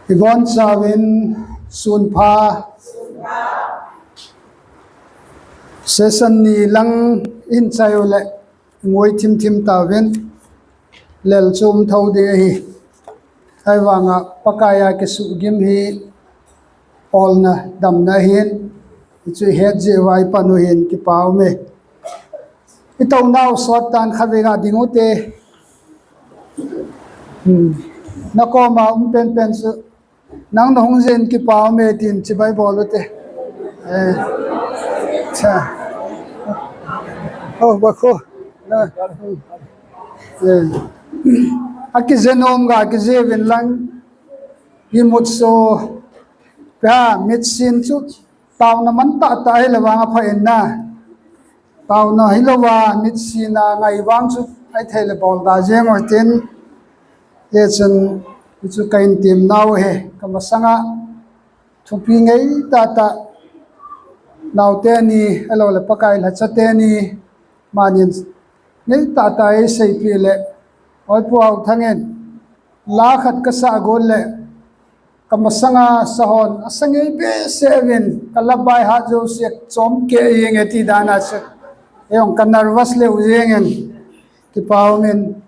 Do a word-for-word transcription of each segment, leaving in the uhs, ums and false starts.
Ibon chauvin sunpha session ni lang in chai u le ngoi thim thim tauvin lel chum tho ding ahi. Ahivanga Pakaiya kisuhgim hi olna damna ahin, hichu het jeh uva ipan u hin kipa ume. Itounau sot tan khatvei ga ding ute. Hmm. Nakoma um penpen chu nang nahung jeh in kipa ume tin chibai bol ute. Eh. Cha. Oh, bakho. Na. Eh. Akije nom ga kije vin lang. Imut so. Pia mitsin chu tauna man tahtah hilou vang apha in na. Tauna hilou va mitsin a ngai vang chu ahithei le bol da jeng u tin. Hichun, hichu ka in tim nau he, ka masanga thupi ngei tahtah naote ni, ahilou le Pakai lhacha teni, manin ngei tahtah eiseipeh le, Hoipu Haothang in, la khat kasah got le, ka masanga sahon, asa ngei behseh uvin, ka la by heart jouse chom kei jeng e ti dan a chu. Eijong ka nervous lheh jeng in, kipa umin,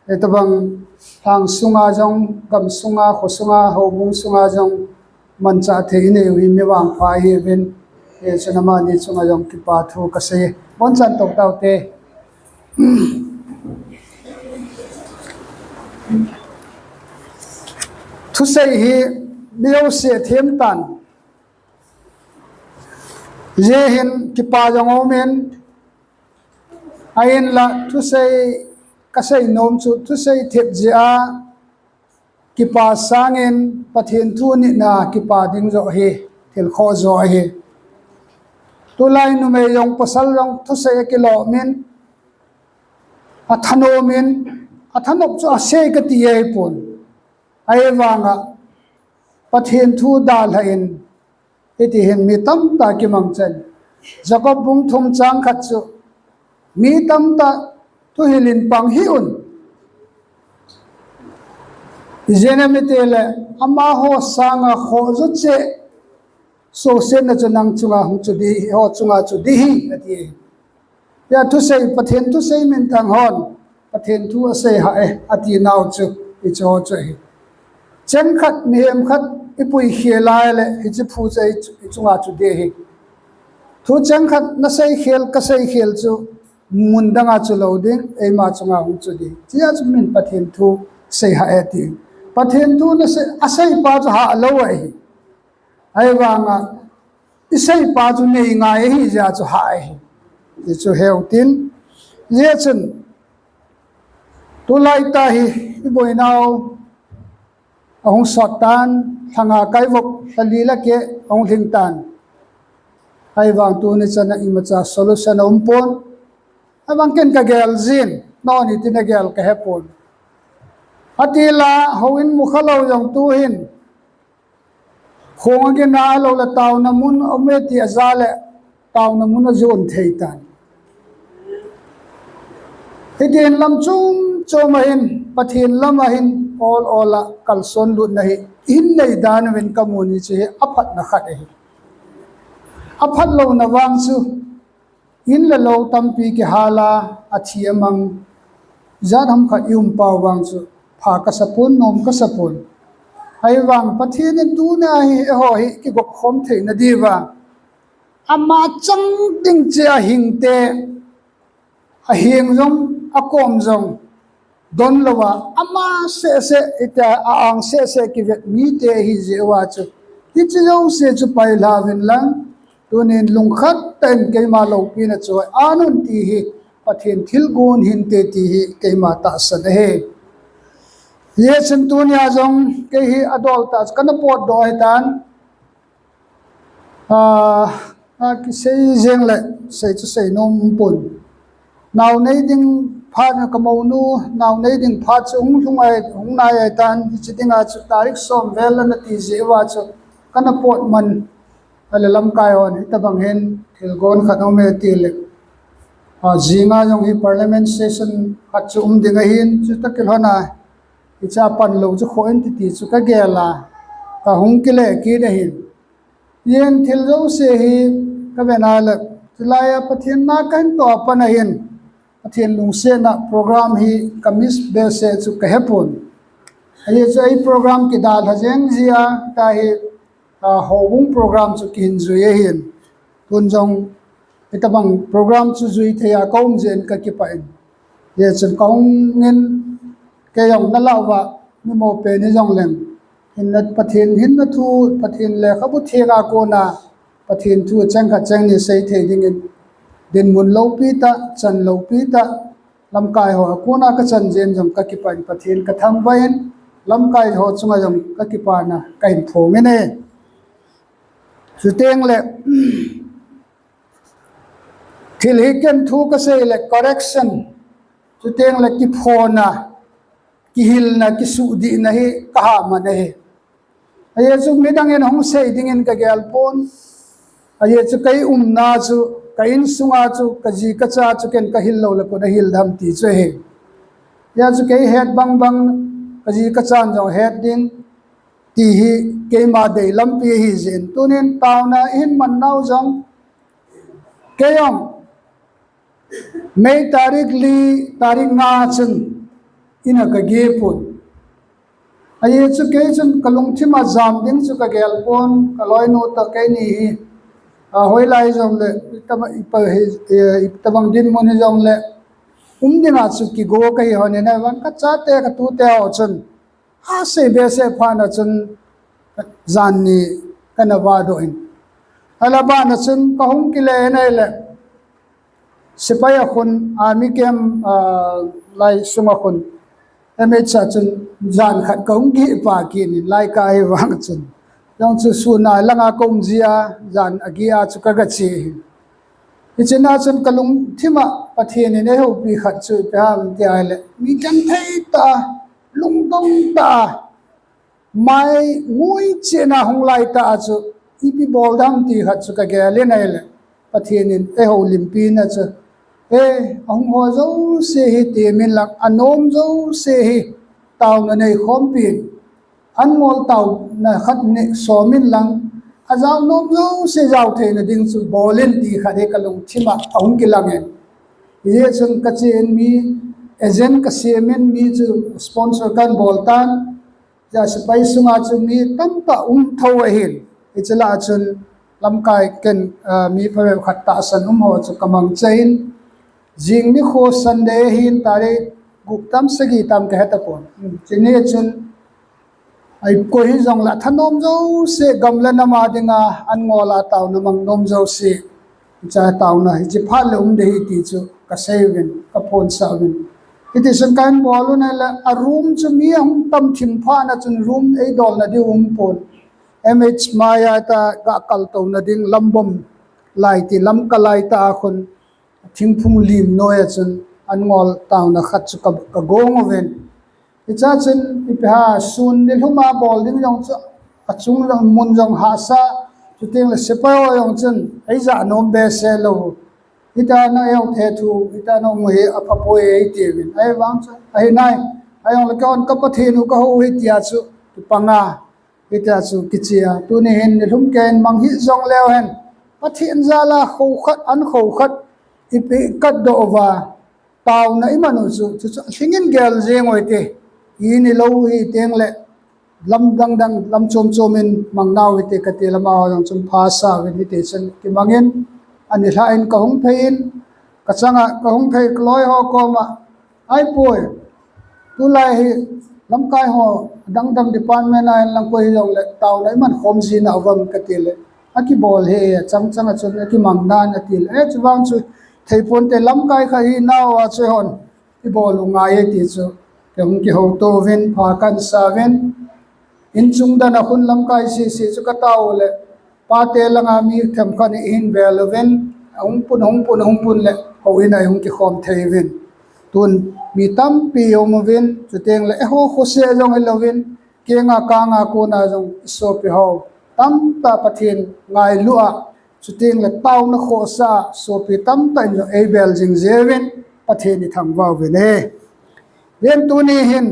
Hitabang lhang sunga jong, gam sunga, kho sunga, houbung sunga jong, manchah thei inei u hi mi vangpha ihiuvin, hichun amani chunga jong kipa thu kasei. Bonchan tou taute. Thusei hi mi jouse athem tan. Hijeh hin kipa jong aumin, ahinla thusei kasei nom chu thusei thep jeh a kipa sangin Pathen thu nitna kipa ding joh ahi, thil khoh joh ahi. Tulai numei jong pasal jong thusei akilomin, athanomin, athanop chu asei kati ahipon. Ahivanga Pathen thu dalhan, hiti hin mi tamtah kimangchan. Jacob bung thum chang khat chu mi tamtah thuhil in pang hih un. Ijeh inem itile amaho sanga khoh jouse suhsetna chu nang chunga hung chu ding, ho chunga chu ding ahi, ati. Hia thusei, Pathen thusei minthang hon, Pathen thu asei hah e, ati nau chu, hicheho chu ahi. Cheng khat, mihem khat, ipui khel a le, hiche phu chu i chu, ichunga chu ding ahi. Thu cheng khat, nasei khel, kasei khel chu, mun danga chu lou ding, eima chunga hung chu ding. Hichea chu min Pathen thu sei hah e ti. Pathen thu nasei, aseipa chu hah lou ahi. Ahivanga, iseipa chu nei ngai ahijeh a chu hah ahi. Ti chu heu tin. Hijeh chun, tulai tah hi, iboinau ahung sot tan, lhanga kaivop, lhali lake ahung lhing tan. Ahivang tuni chana imacha solution aumpon. Ahivang ken kagel jin, noni tin nagel kahepon. Ahinla, houin mukhalou jong tuhin khong agin a lou le taona mun aume ti aja le, taona mun ajon thei tan. Hitin lam chom chom ahin, Pathen lam ahin, ol ol a kalson lutna hi, ihin nei dan uvin kamun hiche hi aphatna khat ahi. Aphatlouna vang chu, in le lou tampi kihal a, athi amang, jat ham khat ium pau vang chu, pha kasapon, nom kasapon. Ahivang Pathen in tuna hi, eiho hi kigop khom theina diuva, ama chang ding cheh a hingte, aheng jong, akom jong, donlouva, ama sehseh, hitia a-ang sehseh kivet mite ahijeh uva chu, hiche jouse chu pailha uvin lang, tunin lungkhat tah in keima loupina chu ahin ti hi, Pathen thilgon hinte ti hi keima tahsan ahi. Hijeh chun tunia jong kei hi adol tah chu kana potdoh ahitan. Ah, akisei jeng le, sei chu sei nom pon. Nao nei ding phat na kamounu, nao nei ding phat chu hung lhung ahi, hung nai ahitan, hiche dinga chu tarik som vel ana ti jeh uva chu kana pot man, ahile lamkai hon hitabang hin thilgon khat aume tile. Ah, jinga jong hi parliament session khat chu um ding ahin, chutoh kilhon a, hichea panlou chu khoh in titi chu kagel a, kahung kile kit ahin. Yen thil jouse hi kaven a le, chulai a Pathen na kahin toh a pat ahin, Pathen lungsetna program hi ka miss behseh chu kahepon. Ajeh chu ei program kidalha jeng jia, tahi, a, houbung program chu kihin jui ahin. Tun jong, hitabang program chu jui thei a ka um jeh in kakipah in. Hijeh chun kahung in, kei jong nalah uva, mimo pen hijongleng, hinna Pathen hinna thu, Pathen lekhabu theng a kona, Pathen thu cheng khat cheng ni sei thei dingin, dinmun loupi tah, chan loupi tah, lamkai ho a kona kachan jeh in jong kakipah in, Pathen kathangvah in, lamkai ho chunga jong kakipana kahin phong in e. Chuteng le, thil hi ken thu kasei le correction, chuteng le kiphona, kihilna, kisuhdihna hi kahaman ahi. Ajeh chu midang in hung sei dingin kagel pon. Ajeh chu kei umna chu, ka insunga chu, kaji kacha chu ken kahil lou le koin ahil dem ti chu ahi. Hijeh chu kei het bangbang, kaji kachan jong het ding, ti hi keima deilampi ahi jeh in. Tunin taona ihin man nau jong, kei jong, May tarik li, tarik nga chun, ina kageh pon. Ajeh chu kei chun kalungthim a jam ding chu kagel pon, kaloinu toh keini hi, a, hoilai jongle, itama, ipa hi, e, itabang dinmun hijongle, um dinga chu kigo kahi hon in, ahivang kachate katute ho chun, asei behseh phat na chun, janni kana vahdoh in. Ahila ban a chun kahung kile in ahile, sepai a khun, army camp, a, lai sunga khun, M H a chun jan khat kahung geh pah kit in, lai kahi vang chun. Jong chu sun a langa ka um jia, jan ageh a chu kagache ahin. Hichea chun kalungthim a Pathen in eihoupi khat chu ipi ham tia ahile, mi genthei tah, lungdong tah, mai ngui chena hung lai tah a chu, ipi bol dem ti khat chu kagel in ahile, Pathen in eihoulimpi na chu, e, ahung ho jouse hi temin lang, anom jouse hi taona neikhompi in, an ngol taona khat nei somin lang, ajao nom jouse jao theina ding chu bol in ti khat hi kalungthim a ahung kilang in. Hijeh chun kache in mi agent kasem in mi chu sponsor kahin bol tan. Hijeh a sepai sunga chu mi tamtah um tho ahin. Hiche lah a chun lamkai ken, a, mi phabep khat tahsan um ho chu kamangcha in. Jing nikho Sunday ahin tarik gup tam sagi tam kahe tapon. Chuni chun, ai, koi hijongle athanom jouse, gam le nam a dinga an ngol a taona mang nom jouse, hiche taona hiche phat le um ding ahi ti chu kasei uvin, kaphonsah uvin. Hitichun kahin bol u ahile, a room chu mi ahung tam thim phat na chun room eidolna diu um pon. M H mai a ta ga kaltouna ding lambom lai ti, lamka lai tah a khun thingphung lim noi a chun an ngol taona khat chu ka, kagong uvin. Hichea chun ipi ham, sun nilhum a bol ding jong chu, achung jong mun jong hahsa, chuteng le sepai ho jong chun eija nom behseh lou. Hitia na eiho thethu, hitia na um hi aphapoi eitiuvin. Ahivang chu, ahi nai, ahijongle keihon ka Pathen u kahou hi tia chu kipanga. Hitia chu kichea, tuni hin nilhum kei in mang hih jongleu hen, Pathen jal a kho khat, an kho khat, ipi katdoh uva, taona iman u chu, chu, chu alhing in gel jeng u hite, ini lou hiteng le, lam dang dang, lam chom chom in mang nau hite kati le amaho jong chun phasah uvin hitichun kimang in, ani lhah in kahung phei in, kachanga kahung phei kaloi ho koma, ahipoi, tulai hi lamkai ho dang dang department a in lang koi hijongle taona iman khom ji nauvam kati le, akibol hi achang chang a chun akimang nan ati le, e, chuvang chu theiponte, lamkai khat hi nau a chu eihon ibol u ngai e ti chu kahung kihouto uvin, pha kahin sa uvin, inchung dan a khun lamkai sese chu katao u le, pate langa mi themkhat in eihin bel uvin, ahung pun, ahung pun, ahung pun le, houin a eihung kikhom thei uvin. Tun mi tampi um uvin, chuteng le eiho khoseh jong hilouvin, kenga kanga kona jong isopi ho tamtah Pathen ngailu a, chuteng le taona khohsah a sopi tamtah in jong eibel jing jeh uvin Pathen ithangvah uvin e. Ven tuni hin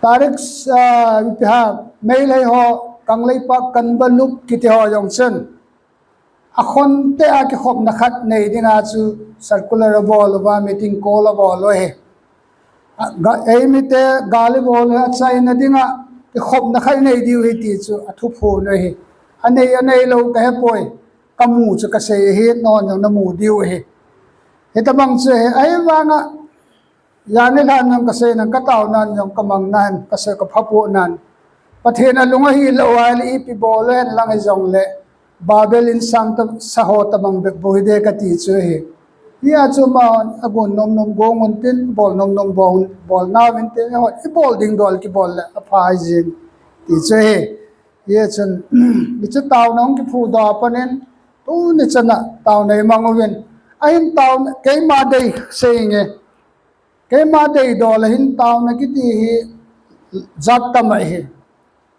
Tarik, ah, ipi ham, Meitei ho, Kangleipak Kanbalup kiti ho jong chun, akhonte a kikhopna khat nei dinga chu circular abol uva, meeting call abol u ahi. A, ga, eimite gal ibol u achaina dinga kikhopna khat nei diu ahi ti chu athuphon u ahi. Anei, anei lou kahepoi. Kamu chu kasei ahi, nangho jong namu diu ahi. Hitabang chu ahi, ahivanga, jani lhan jong kasei nan, kataona jong kamang nan, kasei kaphapo nan. Pathen alung ahilou ahile ipi bol u hen lang hijongle, Babel insang ta, sa ho tabang bep bou hide kati chu ahi. Hia chu amahon agon nomnom gong untin, bol nomnom bol, bol nauvinte, eiho ibol ding dol kibol le apha jeng ti chu ahi. Hia chun, hiche taona hung kiphudoh a pat in, tuni chana taona imang uvin. Ahin taona, keima dei seinge. Keima deidol a hin taona kiti hi jat tam ahi.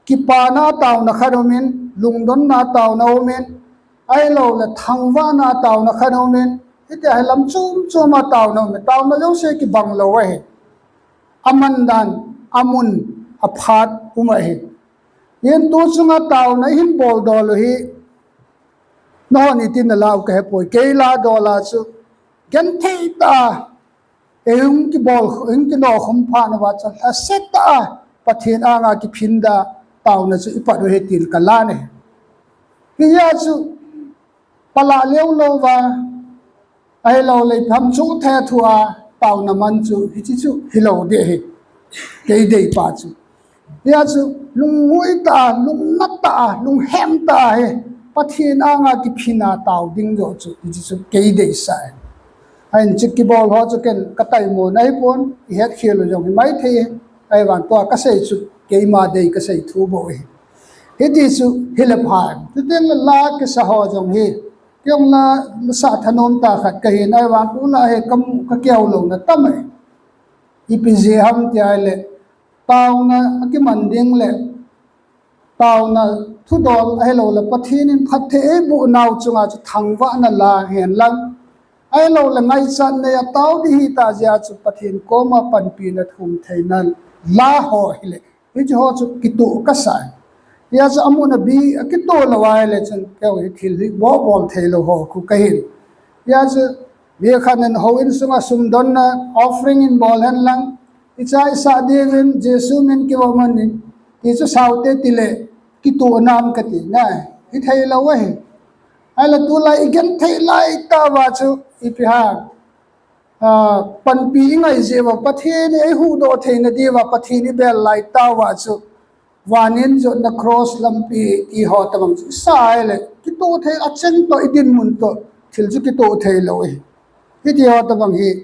Kipana taona khat umin, lungdonna taona umin, ahiloule thangvahna taona khat umin, hitia hi lam chom choma taona umin, taona jouse kibang lou ahi. Aman dan, amun, aphat um ahi. Hin tu chunga taona ihin boldol u hi, nangho itin nalah u kahepoi, kei ladola chu, genthei tah a, ei hung kibol, hung kinokhum phat uva chu, lhaset tah a, Pathen anga kiphinda taona chu ipat u ahi tin kalah e. Hijeh a chu, palah leu louva, ahiloule ipi ham chu thethu a, taona man chu, hiche chu hilou ding ahi. Kei deipa chu. Hia chu, lungngai tah a, lungnat tah a, lunghem tah a hi, Pathen anga kiphinna tao ding joh chu, hiche chu kei deisah ahi. Ahin chu kibol ho chu ken kataimona ahipon, ihetkhel u jong himai thei, ahivang tua kasei chu, keima dei kasei thu bou ahi. Hiti chu, hile pha. Chutengle la kisa ho jong hi, kei jong la, lasah thanom tah khat kahin, ahivang tu la hi kamu, kakeo louna tam ahi. Ipi jeh ham ti ahile, taona akiman ding le, taona thudol ahiloule Pathen in phatthei eiboh nau chunga chu thangvahna la hen lang, ahiloule ngaichat nei a tao ding hita jeh a chu Pathen koma panpina thum theina la ho hile, hiche ho chu kitoh kasah e. Hia chu amun abi akitoh lou ahile chun kei hi thil hi bol bol theilou ho khu kahin. Hia chu mi khat in houin sunga sumdonna offering in bol hen lang, icha isah diuvin Jesu min kivom hen in, ti chu saote tile kitoh nam kati na, hithei lou ahi. Ahile tulai igenthei lai tah uva chu ipi ham, panpi ingai jeh uva, Pathen in eihuhdoh theina diuva Pathen ibel lai tah uva chu, van in jotna cross lampi ti ho tabang chu isah ahile, kitoh thei, acheng toh, idinmun toh, thil chu kitoh theilou ahi. Hiti ho tabang hi,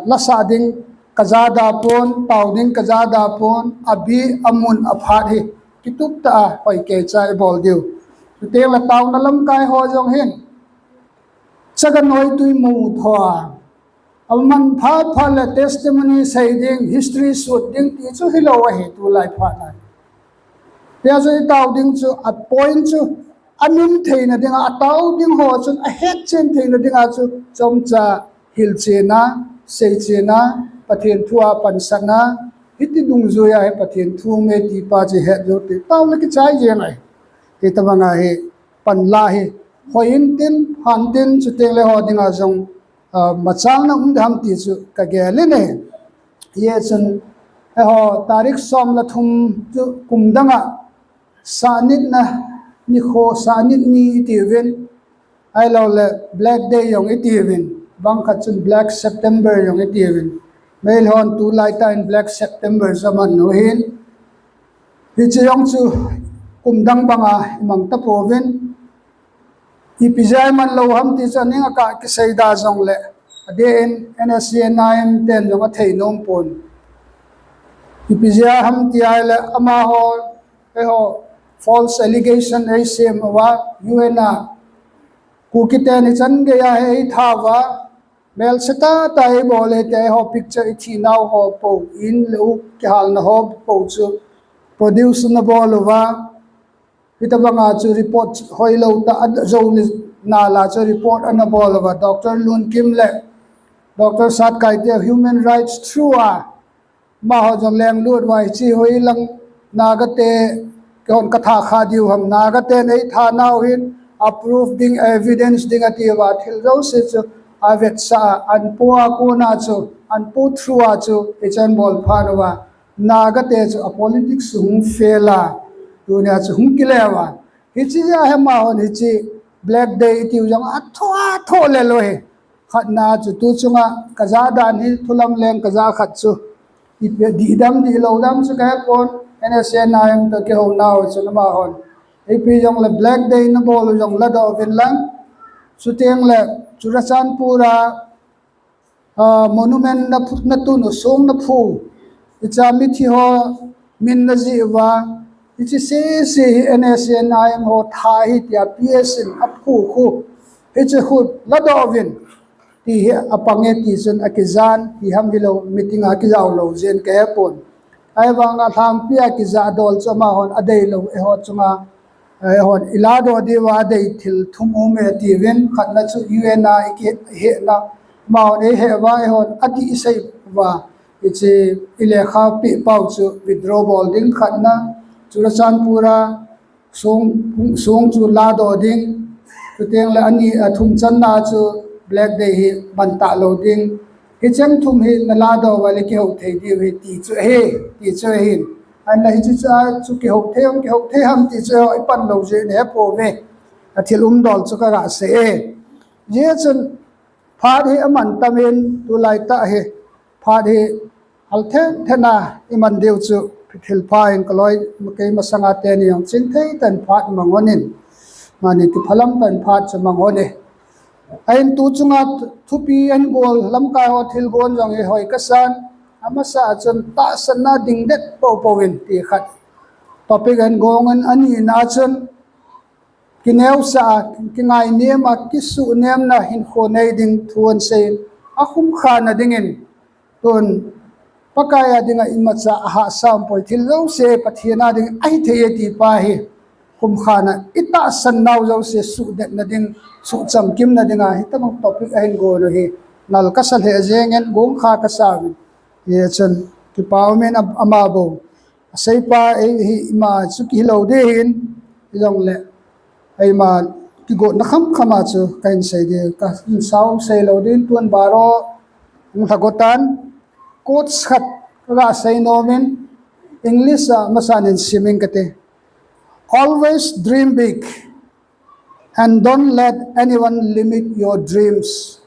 lasah ding kajada pon, tao ding kajada pon, abi, amun, aphat hi kitup tah a hoikeicha ibol diu. Chutengle taona lamkai ho jong hin, chaga noitwi mu tho a, aman phat phat le testimony sei ding, history sut ding ti chu hilou ahi tulai phat a. Hijeh a chu itao ding chu, a point chu, amin theina dinga, atao ding ho chun ahetchen theina dinga chu, chomcha hilchen a, seichen a, Pathen thu a pansatna, hiti dungjuia hi Pathen thu me ti pa chu het jou te, taona kichai jeng ahi. Hitobanga hi, panla hi, hoi intin, pha intin, chutengle ho dinga jong, machalna um ding ham ti chu kagel in ahi. Hijeh chun, eiho tarik som le thum chu kum danga, sahnitna nikho, sahnit ni itiuvin, ahiloule Black Day jong itiuvin, bang khat chun Black September jong itiuvin, Meitei hon tulaitah in Black September chu aman u ahin, hiche jong chu kum dang banga imang tapouvin, ipi jeh a iman lou ham ti chu aning akah kisei da jongle, adeh in N S C N I M ten jong athei nom pon. Ipi jeh a ham ti ahile amaho, eiho, false allegation eisem uva, U N a, Kuki ten ichan geiya hi eitha uva, melse tahtah eibol e tia eiho picture, ithinau ho pou, in le u kihalna ho pou chu produce anabol uva, hitobanga chu report hoilou tah, ajou le nal a chu report anabol uva, Doctor Lunkim le Doctor Satkaite human rights through a, Amaho jong lenglut uva hiche hoilang Naga te kihon katha kha diu ham, Naga ten eitha nau hin approve ding, evidence ding atiuva thil jouse chu avetsah a, anpo a kona chu, anpo through a chu hichan bol phat uva Naga te chu a politics chu hung fail a, tunia chu hung kile uva. Hiche jeh a hi amahon hiche Black Day itiu jong athoh, athoh lel u hi. Khatna chu tu chunga kajah dan hi thulam leng kajah khat chu, ipi dihdam dihlou dam chu kahepon, NSCN IM toh kihouna u chun amahon ipi jongle Black Day nabol u jong ladoh uvin lang, chuteng le Churachandpur a monument natun u, song naphu, hiche mithi ho min najih uva, hiche sese hi NSCN IM ho tha ahi tia PS in aphu khu, hiche khu ladoh uvin ti hi apang e ti chun akijan, ti ham hilou meeting a kijao lou jeh in kahepon. Ahivanga lhangpi a kijah dol chu amahon adeilou eiho chunga, eihon iladoh diuva adei thil thum aume atiuvin, khatna chu UN a ikihehna, amahon eiheh uva eihon adih isei uva, hiche ilekha peh pau chu withdraw bol ding khatna, Churachandpur a song chu ladoh ding, chuteng le ani athum channa chu Black Day hi mantah lou ding. Hicheng thum hi naladoh uva le kihou thei diu hi ti chu ahi, ti chu ahin. Ahinla hiche chu a chu kihou thei ham, kihou thei ham ti chu ipan lou jeh in hepouve. Athil umdol chu kagah sei e. Hijeh chun phat hi aman tamin tulaitah hi phat hi althenthen a iman diu chu thilpha in kaloi, kei masanga teni jong chingthei tah in phat mang lhonin, mani kiphalam tah in phat chu mang lhon e. Ahin tu chunga thupi ahin gol lamkai ho thilgon jong hi hoi kasan, amasa a chun tahsanna dingdet poupou in ti khat topic ahin gong in, anina a chun kineosah a, kingainem a, kisuhnemna hinkho nei ding thu ahin sei in, akhumkhana dingin tun Pakai a dinga imacha ahahsa umpoi, thil jouse Pathen a dingin ahithei e ti pa hi khumkhana, itahsan nau jouse suhdetna ding, suhchamkimna dinga hitobang topic ahin gon u hi nal kasa lheh jengin gongkha kasauvin. Hichun kipa umin ama bou aseipa ei hi ima chu kihilou ding ahin, hijongle eima kigotna khamkham a chu kahin sei ding, kahin sao seilou ding, tun baro hung lhagotan, quotes khat kaga sei nomin, English a masanin simin kate. Always dream big and don't let anyone limit your dreams,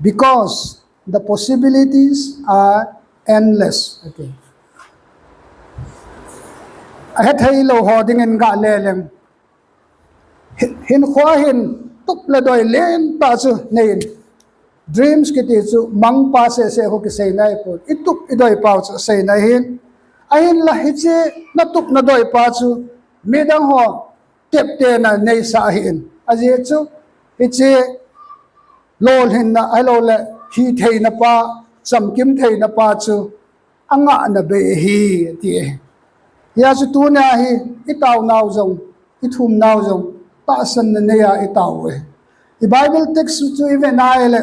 because the possibilities are endless. Ahetheilou ho dingin ga leleng, hinkhoa hin tup le doi lentah chu neiyin. Dreams kiti chu mangpa sehseh khu kiseinai pon, itup idoipau chu aseinai ahin. Ahinla hiche natup nadoipa chu midang ho teptena neisah ahin. Ajeh chu hiche lolhinna ahiloule hitheina pa, chamkim theina pa chu angahna bei ahi, ati. Hijeh chun tunia hi itaonau jong, ithumnau jong tahsanna neiya itao u ahi. I Bible text chu ive nai le,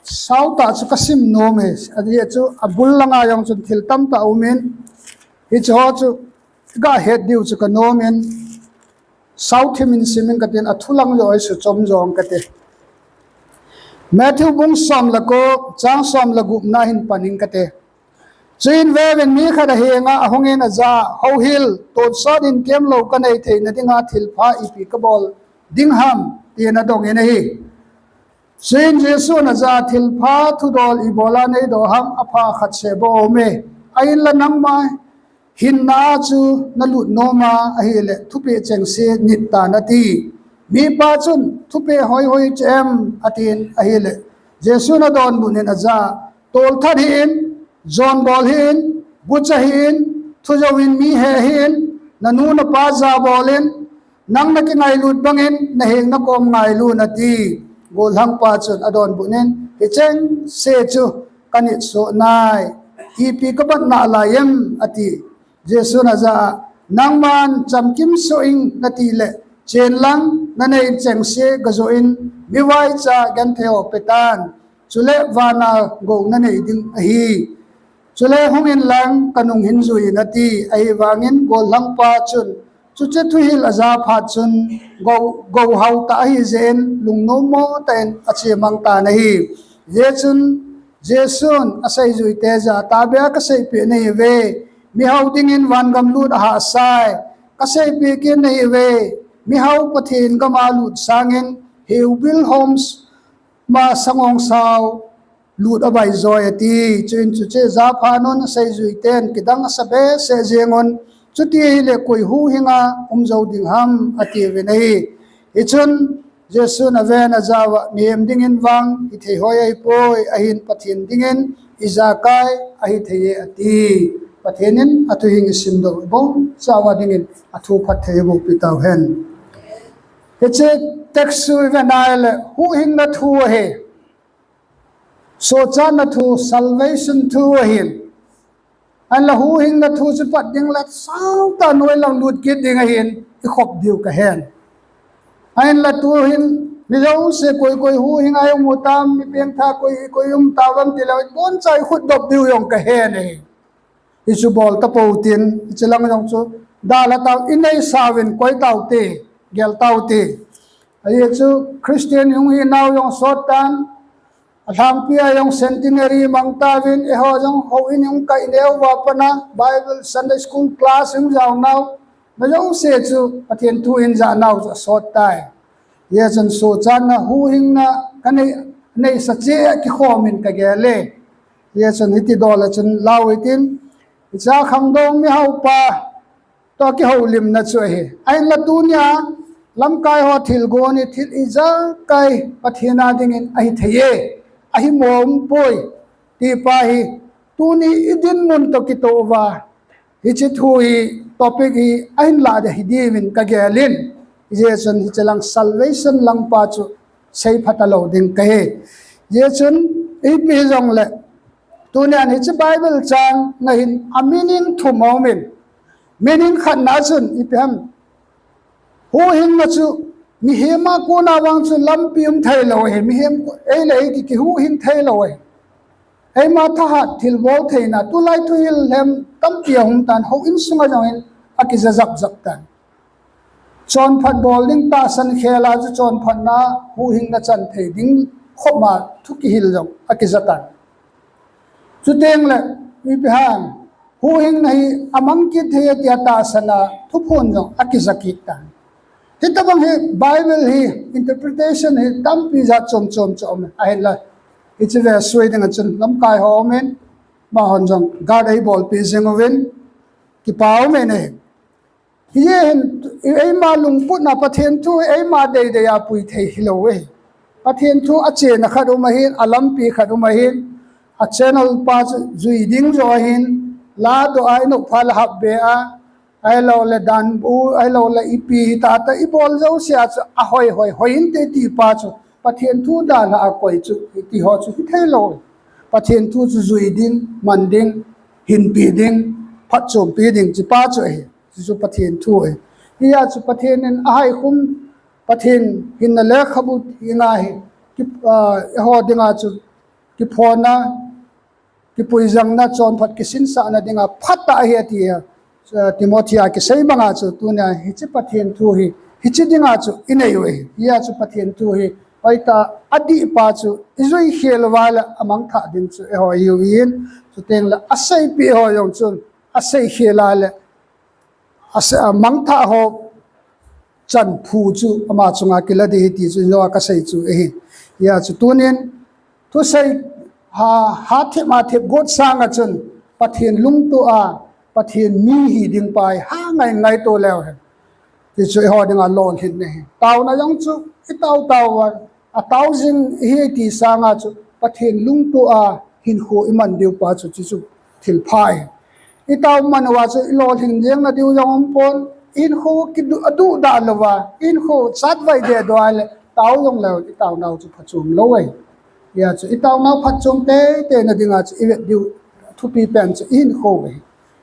saotah chu kasim nom e, ajeh chu abul langa jong chun thil tamtah aumin, hicheho chu gahet diu chu kanomin, saothimin simin katin, athulang joh isuchom jong kate. Matthew bung som le ko, chang som le gupna hin panin kate. Chuin veuvin, mi khat ahenga ahungin ajah a, Houhil, tonsot in kemlou kanei theina dinga thilpha ipi kabol ding ham, tin adongin ahi. Chuin Jesun ajah a, Thilpha thudol ibola neidoh ham, apha khatseh bou aume. Ahinla nangma hinna a chu nalut noma ahile thupeh chengse nit tan, ati. Mipa chun, Thupeh hoihoi chu em? atin ahile, Jesun adonbutnin ajah a, Tolthat hih in, jon bol hih in, gucha hih in, thujouvin mi heh hih in, nanu napa jabolin, nang nakingailut bangin naheng nakom ngailun, ati. Gollhangpa chun adonbutnin, Hichengse chu kanit soh nai, ipi kabat nalai em? ati. Jesun ajah a, Nangman chamkim soh ing natile, chenlang nanei chengse gajoh in, mivaicha gentheiho petan, chule vana gou nanei ding ahi. Chule hung inlang kanung hin jui in ati. Ahivangin gollhangpa chun chuche thuhil aja phat chun go, gohau tah ahi jeh in lungnom mo tah in achemang tan ahi. Hijeh chun Jesun aseijuite jah a, tahbeh a kaseipeh nahiuve, mihao dingin vangam lut ahahsa e. Kaseipeh kit nahiuve, mihao Pathen gam a lut sangin heubil homes ma sangong sao lut abai joi ati. Chuin chuche ja phat un aseijuiten kidang asa behseh jeng un, chuti ahile koi huhhing a um jou ding ham atiuvin ahi. Hichun Jesun aven ajah uva, mihem dingin vang hithei hoi ahipoi, ahin Pathen dingin ijakai ahithei e ati. Pathen in athuhing isimdoh ibonchauva dingin athu phatthei eiboh peh tauhen. Hiche text chu iven ahile huhhingna thu ahi. Sochatna thu, salvation thu ahin. Ahinla huhhingna thu chu pat ding le sautah noilang lut kit ding ahin, ikhop diu kahen. Ahinla tuhin mi jouse koi koi huhhing a ium u tam, mi pengthah koi koi um tauvem tileu iboncha ikhutdop diu jong kahen ahi. Hichu bol tapou tin, hiche lang jong chu dalha tau, inei sauvin koi taute, gel taute. Ajeh chu Christian hung hinau jong sot tan, alhangpi a jong centenary mang tauvin, eiho jong houin hung kai neo uva pat a Bible, Sunday school class hung jaonau, mi jouse chu Pathen thu hin jahnau chu asot tai. Hijeh chun sochatna, huhhingna kanei, neisa cheh a kikhomin kagel e. Hijeh chun hiti dol a chun lau hitin, hiche khangdong mihaopa toh kihoulimna chu ahi. Ahinla tunia lamkai ho thilgon hi thil ijakai Pathen a dingin ahithei e, ahimo umpoi, ti pa hi tuni idinmun toh kitoh uva hiche thu hi, topic hi ahin lah ding ahi diuvin kagel in. Hijeh chun hiche lang salvation lang pa chu seipha talou ding kahi. Hijeh chun ipi hijongle, tunian hiche Bible chang a hin a meaning thum aumin, meaning khatna chun ipi ham, huhhingna chu mihem a kona vang chu lampi um theilou ahi, mihem, ei le ei ki, kihuhhing theilou ahi. Eima thahat thilbol theina, tulai thuhil lhem tampi ahung tan, houin sunga jong hin akija japjap tan. Chonphat bol ding tahsan khel a chu chonphatna, huhhingna chan thei ding khop ma thu kihil jong akija tan. Chutengle ipi ham, huhhingna hi amang kit thei e tia tahsan a thuphon jong akija kit tan. Hitobang hi Bible hi interpretation hi tampi jat chom chom chu aume. Ahinla hiche ve sui dinga chun lamkai ho aumin, amahon jong guard eibolpi jing uvin, kipa ume ne. Hijeh hin eima lungputna, Pathen thu eima deidei a pui thei hilou e. Pathen thu achena khat um ahin, alampi khat um ahin, a channel pa chu jui ding joh ahin, ladoh a, inop phat le hapbe a, ahiloule danbu, ahiloule ipi hitah tah ibol jouse a chu ahoi hoi, hoi inte ti pa chu Pathen thu dalha a koi chu, hitiho chu hitheilou. Pathen thu chu jui ding, man ding, hinpi ding, phatchompi ding, hiche pa chu ahi. Hichu Pathen thu ahi. Hijeh chun Pathen in ahaikhum, Pathen hinna lekhabu hi ngai hi, ki, ah, eiho dinga chu kiphona, kipuijangna, chonphat kisinsahna dinga phatah ahi ati a, ah, Timothy a kisei banga chu tunia hiche Pathen thu hi, hiche dinga chu inei u ahi. Hijeh chun Pathen thu hi hoitah a adih pa chu ijui khel uva le amangthah ding chu eiho ihiuvin, chutengle aseipeh ho jong chun asei khel a le ase, amangthah ho chan phu chu ama chunga kila ding ahi ti chu ijo a kasei chu ahi. Hijeh chun tunin thusei ha, ha thep ma thep got sanga chun Pathen lungtoh a, Pathen mi hi ding pa hi ha ngai ngaito leu hen, ti chu eiho dinga lolhinna ahi. Taona jong chu itao tao uva, atao jing ihi ti sanga chu Pathen lungtoh a hinkho iman diu pa chu, chuchu thilpha ahi. Itao man uva chu ilolhin jengna diu jong umpon, ihinkho kidu, aduhdah louva, ihinkho chatvai dehdoh a le tao jongleu, itaonau chu phachom lou ahi. Hijeh chun itaonau phatchom teitei na dinga chu ivet diu thupi pen chu ihinkho ahi.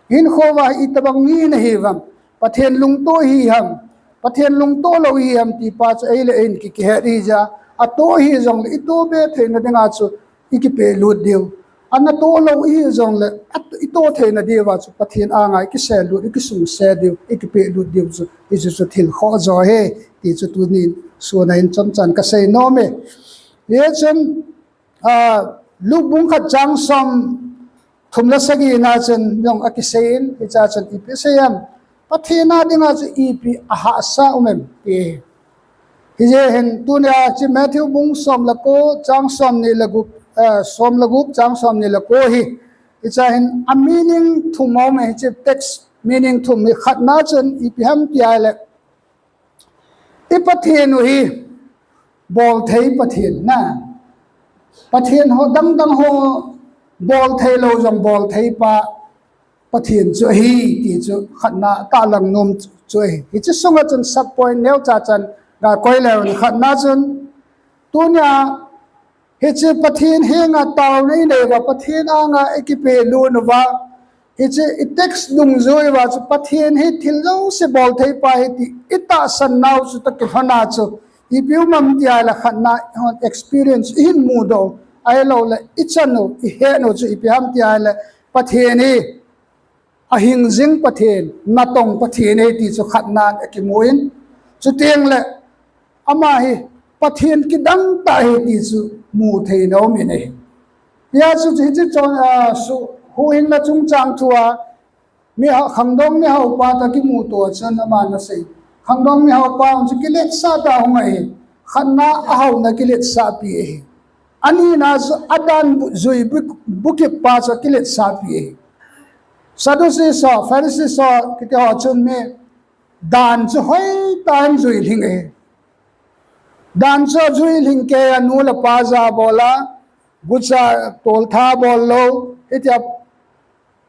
Ihinkho uva hi itobang mi nahiuvem, Pathen lungtoh ihi ham, Pathen lungtoh lou ihi ham ti pa chu ei le ei in ki, kihet ihi jeh a, atoh ihi jongle itoh be theina dinga chu ikipehlut diu. ana toh lou ihi jongle, at-, itoh theina diuva chu Pathen anga ikisel lut, ikisungse diu, ikipeh lut diu chu, hichu chu thil khoh jo ahi, ti chu tunin suna in chomchan kasei nom e. Hichun, ah, Luke bung khat chang som thum le sagi na chun jong akisei in, hiche a chun ipi asei em, Pathen a dinga chu ipi ahahsa um em, ti. Hijeh hin tunia chu Matthew bung som le ko chang som ni le gup, eh, som le gup chang som ni le ko hi. Hiche a hin a meaning thum aum e, hiche text meaning thum hi. Khatna chun ipi ham ti ahile, i Pathen u hi bolthei Pathen na. Pathen ho dangdang ho bolthei lou jong bolthei pa Pathen chu ahi ti chu khatna tahlang nom chu ahi. Hiche sunga chun sub point neocha chan ga koi leu, khatna chun tunia hiche Pathen henga taona inei uva, Pathen anga ikipeh lut uva, hiche i text dungjui uva chu Pathen hi thil jouse bolthei pa ahi ti itahsan nau chu toh kilhona chu ipi um am ti ahile, khatna hon experience ihin mudoh, ahilouleh ichan u, ihet u chu ipi ham ti ahile, Pathen hi ahing jing Pathen, natong Pathen ahi ti chu khatnan akimu in, chuteng le ama hi Pathen kidang tah ahi ti chu mu thei nom in ahi. Hia chu hiche chun, ah, su, huhhingna chungchang thua, mi ha, khangdong mihaopa toh kimuto a chun aman asei. Khangdong mihaopa chu kiletsah tah a hung ahi. Khatna ahaona kiletsahpi ahi. Anina chu adan bu-, jui bu-, bukip pa chu kiletsahpi ahi. Sadducees ho, Pharisees ho kiti ho chun mi dan chu hoitah in jui lhing ahi. Dan chu jui lhing kei a, nu le pa jabol a, gucha toltha bol lou, hitia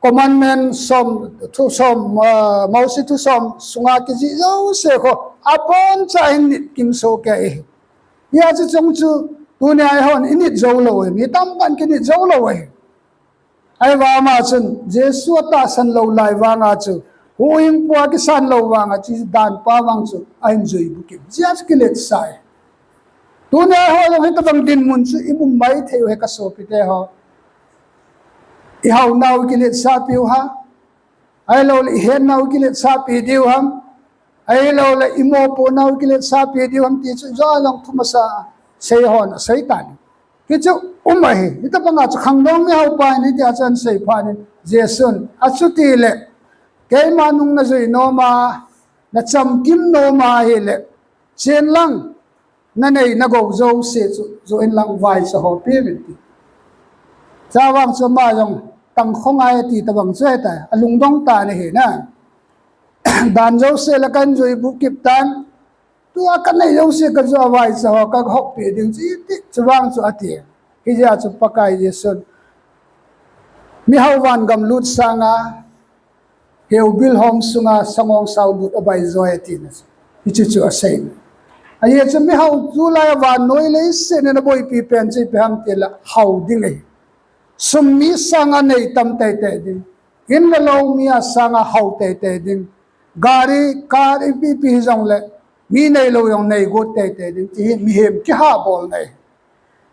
commandment som, thusom, ah, Mose thusom sunga kijih jouse kho abonchan nit kimsoh kei ahi. Hia chu chung chu tunia eihon init jou lou ahi, mi tamtah in kinit jou lou ahi. Ahivanga chun Jesu atahsan lou lai vanga chu, huhhingpu a kisan lou vanga chu, dan pa vang chu ahin jui bukip jia chu kiletsah e. Tunia eiho jong hitabang dinmun chu imu maithei u ahi kasopite ho. Ihaonau kiletsahpi u ham, ahilouleh ihetnau kiletsahpi diu ham, ahilouleh imopohnau kiletsahpi diu ham ti chu jong thu masa sei hon asei tan. Hichu um ahi, hitabanga chu khangdong mihaopa in hitia chu ahin sei phat in, Jesun, achutile keima nung najui nom a, nachamkim nom ahile, chen lang, nanei nagou jouse chu joh in lang vaicha ho pevin, ati. Chuvang chu ama jong tangkhongai ati tabang chu ahitai, alungdong tan ahi na. Dan jouse la kahin jui bukip tan, tua kanei jouse kajoh a vaicha ho kahoppi ding chu iti, chuvang chu ati. Hijeh a chu Pakai Jesun, mihao vangam lut sanga heubil hom sunga sangongsao lut abai joi atina chu, hichu chu asei. Ajeh chu mihao tulai a vannoi leiset in aboipi pen chu ipi ham tile hao ding ahi. Sum mi sanga nei tam teitei ding, in le lou mi a sanga hao teitei ding, gari, car ipi ipi hijongle mi neilou jong neigot teitei ding, ti hi mihem kihabolna ahi.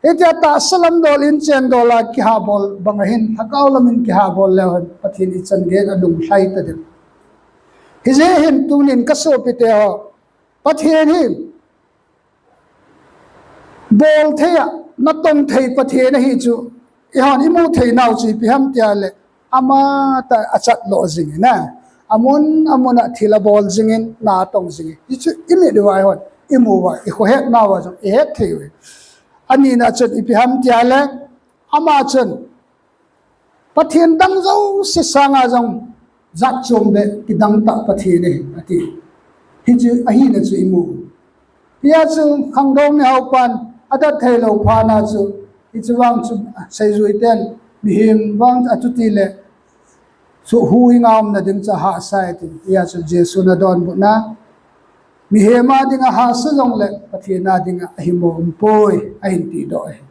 Hitia tahsa lam dol in chen dol a kihabol bang ahin, lhagao lam in kihabol leu hen Pathen ichan gei in alunglhai tading. Hijeh hin tunin kasopite ho, Pathen hi bolthei a, natong thei Pathen ahi chu eihon imu theinau chu ipi ham tile, amatah achat lo jingin, amun amun a thil abol jingin, na atong jingin, hichu imit uva eihon imu uva, ikhohetnauva jong ihet thei uve. Anina chun ipi ham tile, ama chun Pathen dang jouse sanga jong jatchom le kidang tah Pathen ahi, ati. Hichu ahina chu imu. Hia chu khangdong mihaopan adat theilou phatna chu, hichu vang chu seijuiten mihem vang achutile chu huhhinga umna ding chu ahahsa e, ati. Hia chu Jesun adonbutna, mihem a dinga hahsa jongle Pathen a dinga ahimo umpoi, ahin tidoh ahi.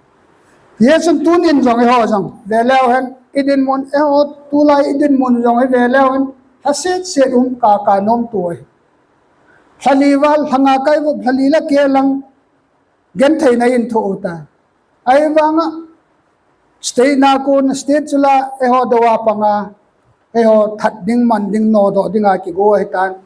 Hijeh chun tunin jong eiho jong veleu hen, idinmun eiho tulai idinmun jong hi veleu hen, lhasetset um kaka nomto ahi. Lhali val, lhanga kaivop, lhali la keh lang gentheina in thoh u tai. Ahivanga State na kon, state chu la, eiho doh a panga, eiho that ding, man ding, nodoh dinga kigo ahitan.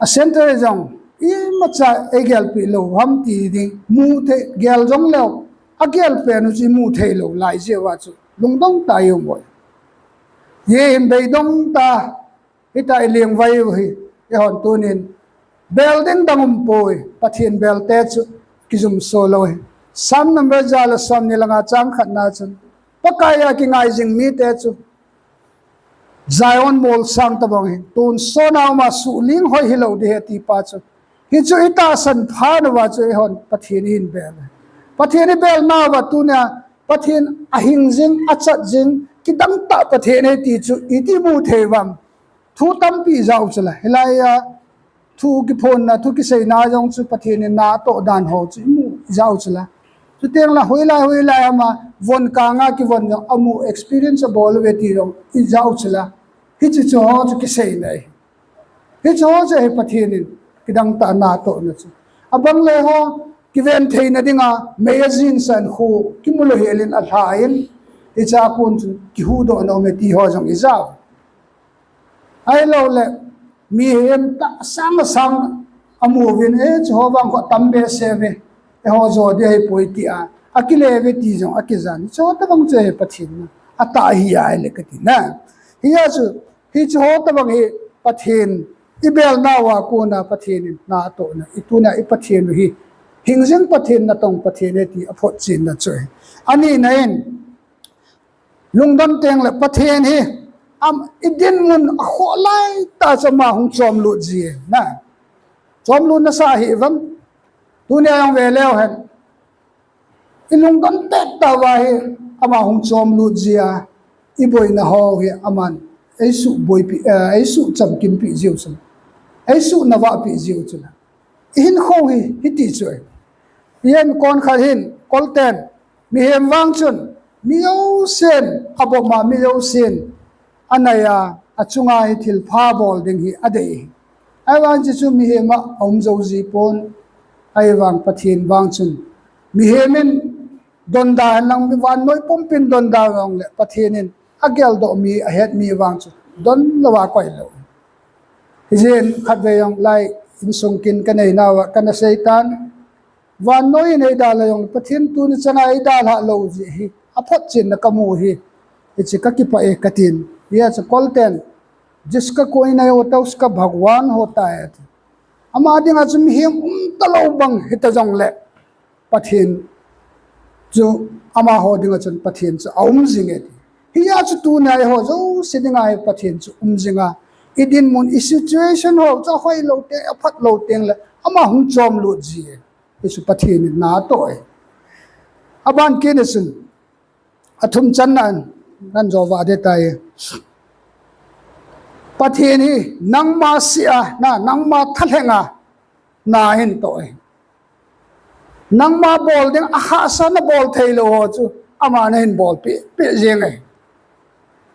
A center jong, imacha eigelpi lou ham ti ding, mu thei, gel jong lou, agelpen u chu imu thei lou, lai jeh uva chu, lungdong tah a i um uve. Ye hin beidong tah, hita i lengvai u hi, eihon tunin, bel ding dang um poi, Pathen belte chu kijumso lou hi. Psalm number ja le som ni le nga chang khat na chun, Pakai a kingai jing mite chu, Zion mol sang tabang hi, tonsot a um a suhling hoi hilou ding ahi ati pa chu. Hichu i tahsan phat uva chu eihon Pathen i hin bel. Pathen i bel nauva tunia, Pathen ahing jing, achat jing, kidang tah Pathen ahi ti chu, iti mu thei uvam. Thu tampi i ja u chu la. Hilai a, thu kiphonna, thu kiseina jong chu Pathen in na atoh dan ho chu imu i ja u chu la. Chuteng la, hoilai, hoilai ama, von kanga kivon jong, amu experience abol uve ti jong i ja u chu la. Hichu chu ho chu kiseina ahi. Hichu ho chu ahi Pathen in, kidang tah a na atohna chu. Abang le ho, kiven theina dinga, mei ajin san khu, kimu lou helin alha in, hicha kon chu, kihuhdoh nom e ti ho jong i ja u. Ahilouleh, mihem tah sang sang amu uvin, eh, chu ho vang kho tam behseh uve, eiho jo ding ahipoi tia, akile uve ti jong akijan. Chu ho tabang chu ahi Pathen na, atah ahi ahile kati na. Hia chu, hichu ho tabang hi Pathen, i bel nauva kona Pathen in na atohna, i tunia i Pathen u hi, hing jing Pathen, natong Pathen ahi ti aphotchenna chu ahi. Ani na in, lungdon teng le Pathen hi, am, i dinmun akhoh lai tah chu ama hung chomlut ji e, na. Chomlutna sa hi vang. Tunia jong ve leu hen. I lungdon pet tah uva hi, ama hung chomlut ji a, i boina ho hi, aman, ei suh boipi, eh, ei suh chamkimpi jiu chu la. Ei suh navahpi jiu chu la. I hinkho hi, hiti chu ahi. Yen kon khat hin, kolten, mihem vang chun, mi jousen, aboma mi jousen, anai a, achunga hi thilpha bol ding hi adei. Ahivang chu chu mihem a aum jou ji pon, ahivang Pathen vang chun, mihem in donda henlang, vannoi pumpin donda jongle, Pathen in ageldoh mi, ahet mi vang chu, don louva koi lou. Hijeh in khatvei jong lai insung kin kanei nauva, kana seitan, vannoi in eidalha jongle, Pathen tuni chana eidalhah lou jeh hi, aphotchenna kamu hi, hiche kakipah e katin. Hia chu kolten, जिसका कोई नहीं होता, उसका भगवान होता है, ati. Ama dinga chu mihem umta lou bang hita jongle, Pathen chu amaho dinga chun Pathen chu aum jing e ti. Hia chu tunia eiho jouse dinga hi Pathen chu um jing a. I dinmun, i situation ho chu ahoi lou teng, aphat lou teng le, ama hung chomlut ji e. Hichu Pathen in na atoh e. Aban kit na chun, athum channa in, nan jo va ding tai. Pathen hi, nangma seh a, na, nangma thalheng a, na ahin toh e. Nangma bol ding, ahahsa nabol thei lou ho chu, ama nahin bolpeh, peh jeng e.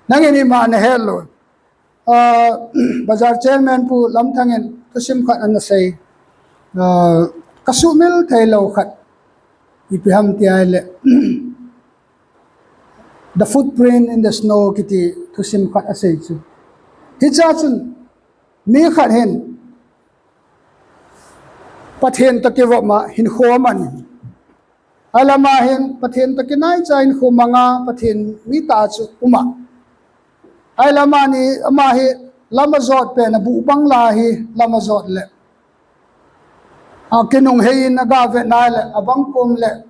Nangin ima nahet lou. Ah, Bazar Chairman Pu Lamthang in thusim khat ana sei. Ah, kasumil thei lou khat. Ipi ham ti ahile, The Footprint in the Snow kiti thusim khat asei chu. Hichea chun, mi khat hin, Pathen toh kivop ma hinkho aman. Ahileh ama hin Pathen toh kinaicha hinkho manga, Pathen mi tah chu um a. Ahileh amani, ama hi lam ajot pen a, buh bangla hi lam ajot le, akinung hei in aga vet nai le, abang kom le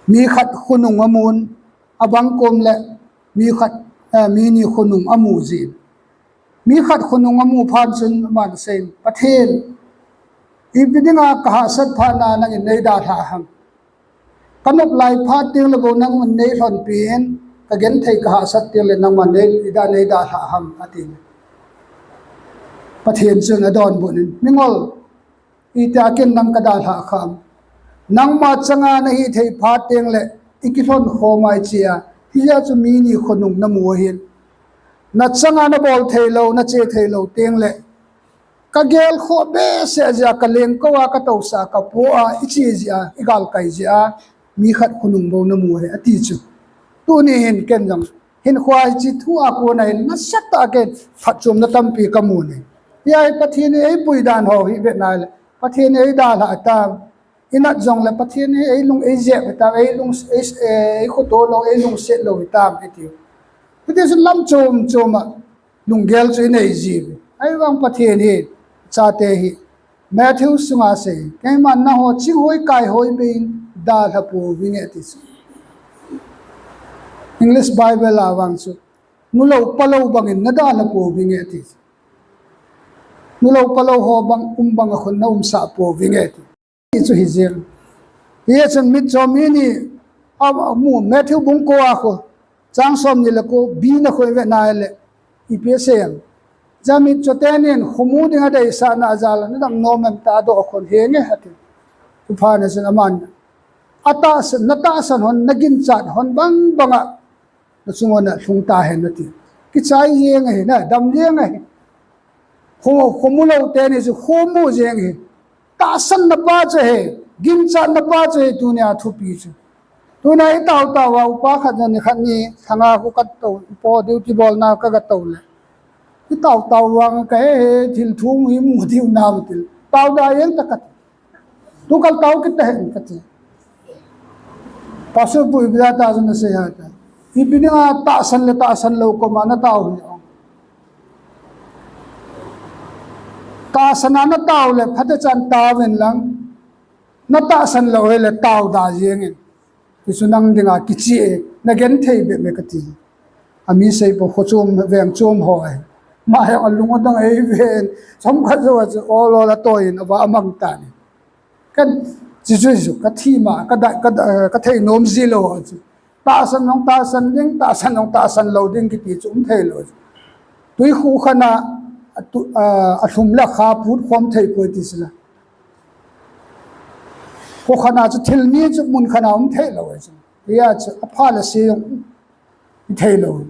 mi khat khonung amun, abang kom le mi khat, eh, mi ni khonung amu jin. Mi khat khonung amu phat chun aman asei, Pathen, ipi dinga kahahsat phat na nangin neidalhah ham. Kanop lai phat teng le bou nangman neilhonpi in, kagenthei kahahsat teng le nangman nei, ida neidalhah ham, ati. Pathen chun adonbut in, mingol, itia ken nang kadalhah kham. Nangma changa nahithei phat teng le, ikilhon khom a ichea, hijeh chun mi ni khonung namu ahin. Nachanga nabol thei lou, nache thei lou teng le, kagel khoh behseh jeh a, kalengkou a, katousah a, kapo a, iche jeh a, igalkai jeh a, mi khat khonung bou namu ahi, ati chu. Tuni hin ken jong, hinkho hiche thu a kona hin nasatah a ken phatchomna tampi kamu e. Hiche Pathen in eipui dan ho hi vet nale, Pathen in eidalha tam, inat jongle Pathen in eilung eijep tam, eilung, ei, eikhoto lou, eilungset lou tam iti. Hiti chun lam chom chom a lunggel chu inei jiuve. Ahivang Pathen hi, chate hi, Matthew sunga asei, keiman nangho chinghoi kaihoi beiyin dalha pouvinge ati chu. English Bible a vang chu, nulou palou bangin nadalha pouvinge ati chu. Nulou palou ho bang um bang a khun naumsah pouvinge ati. Hichu hijeng. Hichun mitcho mi ni, a, amu Matthew bung ko a khu, chang somni le ko, B na khu ivet nale, ipi asei em. Hiche mitcho tenin khomu dinga adeisahna a jal a nadam nom em tia adoh khun henge ati. Chuphat na chun aman, atahsan, natahsan hon, naginchat hon bang banga nachung uva lhung tahen ati. Kichai jeng ahi, nadam jeng ahi. Kho, khomu lou teni chu khomu jeng ahi. Tahsanna pa chu ahi, ginchatna pa chu ahi tunia thupi chu. Tunia itaotao uva upa khat jong nikhat ni lhanga khu katou, ipo duty bolna kagatou le, itaotao vang kahe he, thil thum hi mu diu nam til. Taoda jeng ta kati. Tukal tao kit tahen kati. Pastor pu ipi jeh a tahsan asei ham ati. Ipi dinga tahsan le tahsan lou koma natao hi. Tahsan a natao le phatechan taovin lang, natahsan lou hile taoda jengin. Hichu nang dinga kichai e, nagenthei bep me kati. Ami seipo kho chom, veng chom ho ahi. Ama jong alung adang eiven, chomkhat jou a chu ol ol a atoiyin ava amang tan ahi. Ka, chuchu chu, kathima, kada, kada, kathei nom jilou chu. Tahsan jong tahsan ding, tahsan jong tahsan lou ding kiti chu umthei lou chu. Tui khu khat a, atu, a, alhum le akha put khom thei poi ti chu la. Khu khat a chu thil ni chu mun khat a umthei lou chu. Hia chu apha le se jong ithei lou.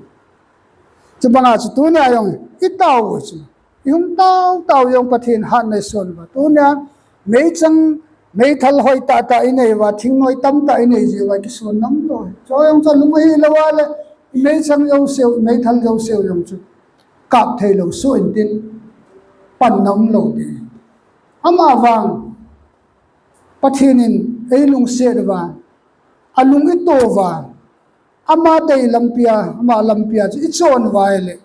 Chubanga chu tunia jong itao chu. Ihung tao tao jong Pathen hatna ison uva. Tunia meichang, meithal hoi tah tah inei uva, thingnoi tamtah inei jiuva, kison nam lou. Chu jong chu lung hilou a le, meichang jouseu, meithal jouseu jong chu kap thei lou, so intin pan nam lou ding. Ama vang, Pathen in eilungset uva, alung ito uva, ama dei lampia, ama lampia chu ichon uva ahile,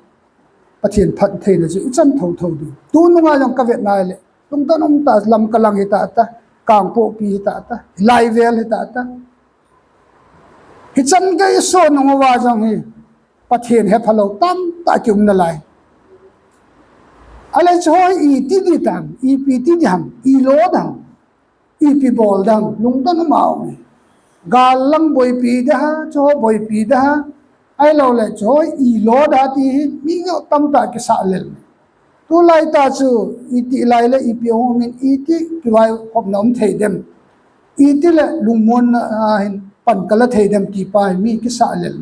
Pathen phattheina chu ichan thotho ding. Tununga jong kavet nale, lungdon umtah lam kalang hita ta, Kangpokpi hita ta, Laivel hita ta. Hichan gei iso nung uva jong hi, Pathen hephalou tamtah kium nalai. Ahile chu hoi iti di tam, ipi ti di ham, ilo dam. Ipi bol dam, lungdon um a um e. Gal lang boipi da ha, chu boipi da ha. Ahilouleh chu ilo da ti hi, mi neo tamtah kisah lel. Tulai tah chu, iti lai le ipi hung um in iti kivaihopna um thei dem. Iti le lungmonna, a, hin pan kala thei dem ti pa hi mi kisah lel.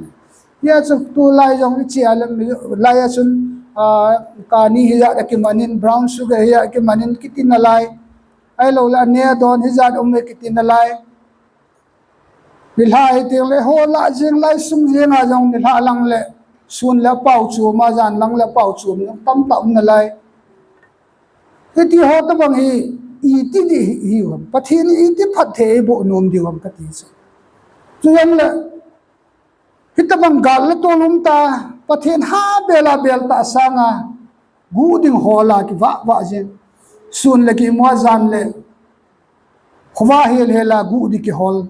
Hia chu tulai jong iche a le mi, lai a chun, a, kani hijat a kimanin, brown sugar hijat a kimanin kiti nalai. Ahilouleh, ane adon hijat um e kiti nalai. Nilhah hi teng le, ho lah jeng lai sung jeng a jong nilhah lang le, sun le pao chu, ma jan lang le pao chu, tam ta um nalai. Hiti ho tabang hi, iti di hi, hi ham. Pathen in iti phatthei eiboh nom diu ham kati chu. Chu jong le, hitabang gal le tol um ta, Pathen ha bel a bel ta sanga, gu ding hol a kivah vah jeng. Sun le kimu a jan le, khovah hel hel a gu di kihol.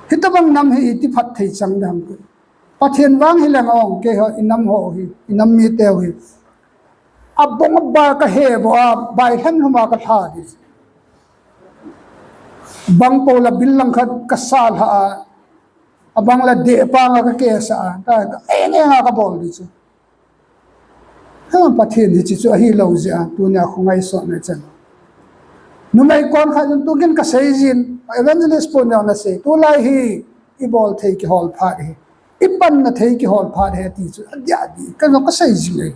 Hitabang nam hi iti phatthei chang dam. Pathen vang hi leng ong kei ho, i nam ho hi, i nam mite ho hi. Abong aba kahe bou a, bai lhem lhum a kalha di. Bang po la bil lang khat kasa lha a, abang la deh pang a kakesa a, ta, eng eng a kabol di chu. Hema Pathen hiche chu ahilou jeh a, tunia khu ngaisotna chan. Numei kon khat jong tukin kasei jin, evangelist pon jong nasei, tulai hi, ibol thei kihol phat hi, ipanna thei kihol phat hi, ti chu, adia di, kajong kasei jin e.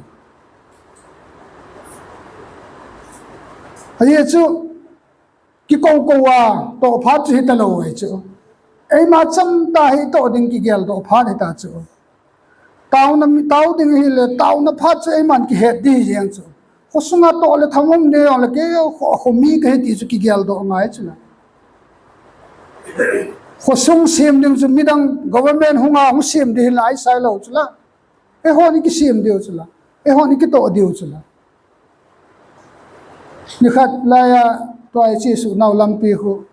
Ajeh chu, kikou kou a, toh phat chu hitalou e chu. Eima cham ta hi toh ding kigeldoh phat hita chu. Taona mi tao ding hile, taona phat chu eiman kihet ding hi jeng chu. Khosunga toh le tham um ding jong le, kei kho, kho mi kahi ti chu kigeldoh ngai chu la. Khosung sem ding chu midang government hunga hung sem ding hile ahi sai lou chu la. Eihon ikisem diu chu la. Eihon ikitoh diu chu la. Nikhat laiya tua ichesuh nau lampi khu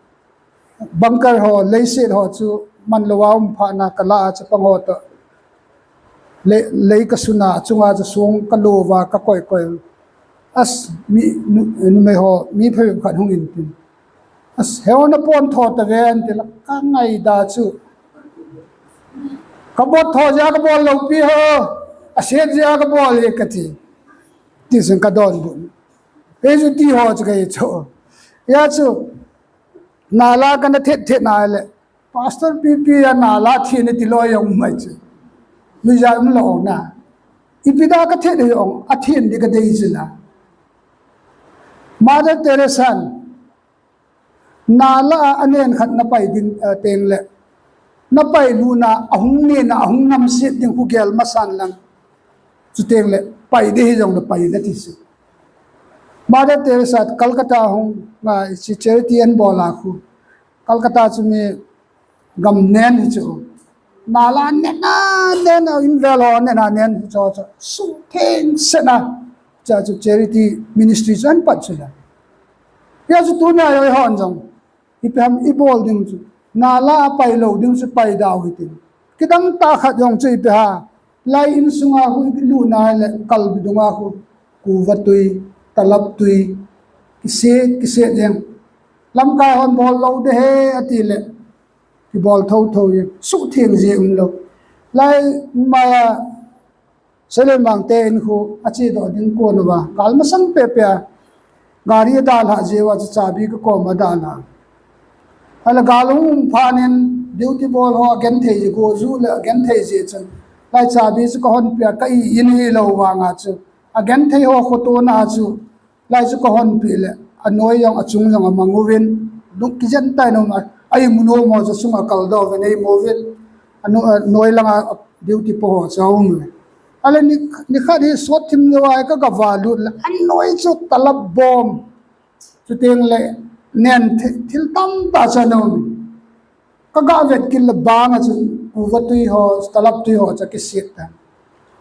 bunker ho, leiset ho chu manlou a um phat na kala a chapang ho toh lei, lei kasuna, chunga chu song kalouva kakoikoi. As, mi, nu, numei ho, mi phabep khat hung in tin. As, heo na pon tho ta ve an ti la, kangaida chu. Kabot tho jeh a kabol lou pi ho, aset jeh a kabol e kati. Ti chun kadonbut. Kei chu ti ho chu kahi chu. Hia chu, nala kana thet thet na le, Pastor P P a nala thet na ti lou jong um mai chu. Nuijat umlou na. Ipi da kathet hi jong, athet di kadei chu la. Mother Teresa in, nala a anen khat napai ding, eh, teng le, napai luna, ahung nena, ahung namset ding khu gel masan lang. Chuteng le, pai ding hijong le pai nati chu. Mother Teresa Calcutta hung, nga, hiche charity ahin bol a khu. Calcutta chu mi gam nen hi chu. Nala nen a, nen a, in vel ho nen a, nen hi chu, chu. Suhtheng set a. Cha chu charity ministry chu ahin pat chu la. Hia chu tunia jong eihon jong. Ipi ham ibol ding chu. Nala a pai lou ding chu pai dau hitin. Kidang tah khat jong chu ipi ham. Lai insunga khu ilut na le kalbi dunga khu. Kuva tui, talap tui. Kiset, kiset jeng. Lamkai hon bol lou ding ahi ati le. Kibol thotho jeng. Suhtheng jeh umlou. Lai maya Selen Mangte in khu achedoh ding kon uva. Gal masang pepe a. Gari adalha jeh uva chu chabi kakom a adalha. Ahile gal hung um phat in duty bol ho agenthei jeh, go ju le agenthei jeh chun. Lai chabi chu kahon pe a ka i in hilou vanga chu. Agenthei ho khotona chu. Lai chu kahon pe le, anoi jong achung jong amang uvin, duk kijen tai nom a, a imu nom ho chu sunga kaldoh uvin, a imu uvin, ano-, anoi langa duty po ho chu aum uve. Ahile ni, nikhat hi sot thim lou a ka, kava lut le, anoi chu talap bom. Chuteng le, nen thi-, thil tamtah chu ana um. Kaga vet kit le banga chun kuva tui ho, talap tui ho chu akiset tan.